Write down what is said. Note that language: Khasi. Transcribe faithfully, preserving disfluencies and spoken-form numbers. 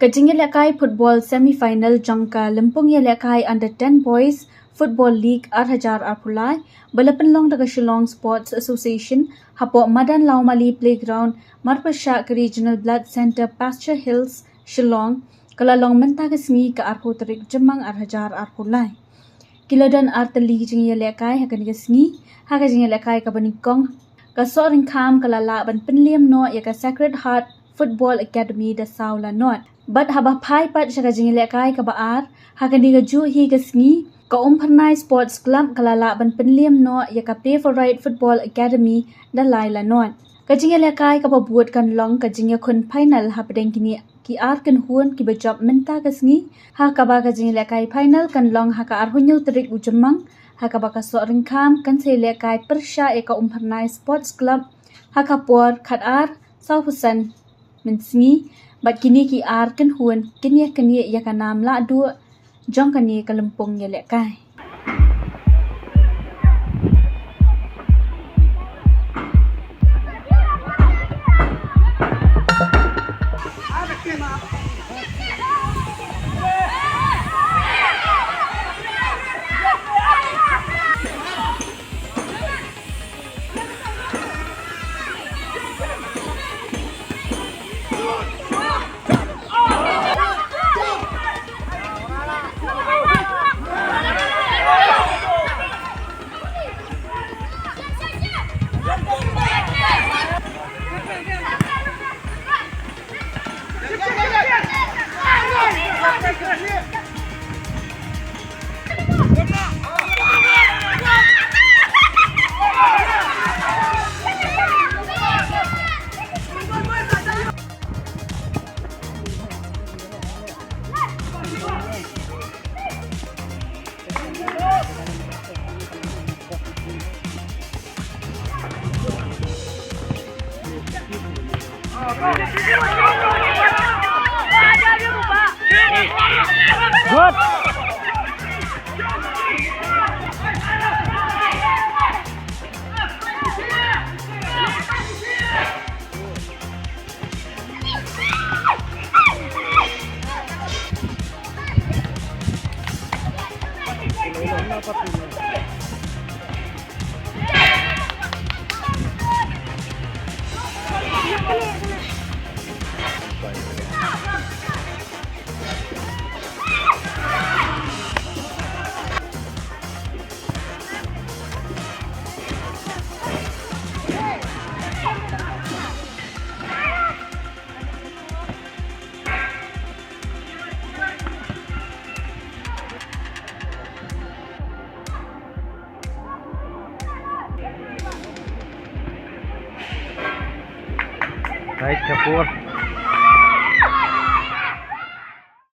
Ka jingïalehkai football semi-final jong ka lympung ïalehkai Under ten Boys Football League ar hajar arphew lai ba la pynlong da ka Shillong Sports Association hapoh madan Lawmali Playground, marpyrshah ka Regional Blood Centre, Pasture Hills, Shillong, ka la long mynta ka sngi, ka arphew tarik Jymmang ar hajar arphew lai. Ki la don ar tylli ki jingïalehkai ha kane ka sngi. Ha ka jingïalehkai kaba nyngkong, ka Sohryngkham ka la lah ban pynliem noh ïa ka Sacred Heart Football Academy da saw la not. Bad haba phai pat sha ka jingïalehkai kaba ar, ha kane kajuh hi ka sngi, ka Umphyrnai Sports Club ka la lah ban pynliem noh ïa ka Play for Right Football Academy da lai la not. Ka jingïalehkai kaba bud kan long ka jingïakhun final hapdeng kine ki ar kynhun kiba jop mynta ka sngi, ha kaba ka jingïalehkai final kan long ha ka arphew hynñiew tarik u Jymmang, ha kaba ka Sohryngkham kan sa ïalehkai pyrshah ïa ka Umphyrnai Sports Club ha ka por khatar sawphew san mynsngi. Bad kine ki ar kynhun kin ïaknieh ïa ka nam lahduh jong kane ka lympung ïalehkai. Right, Kapoor.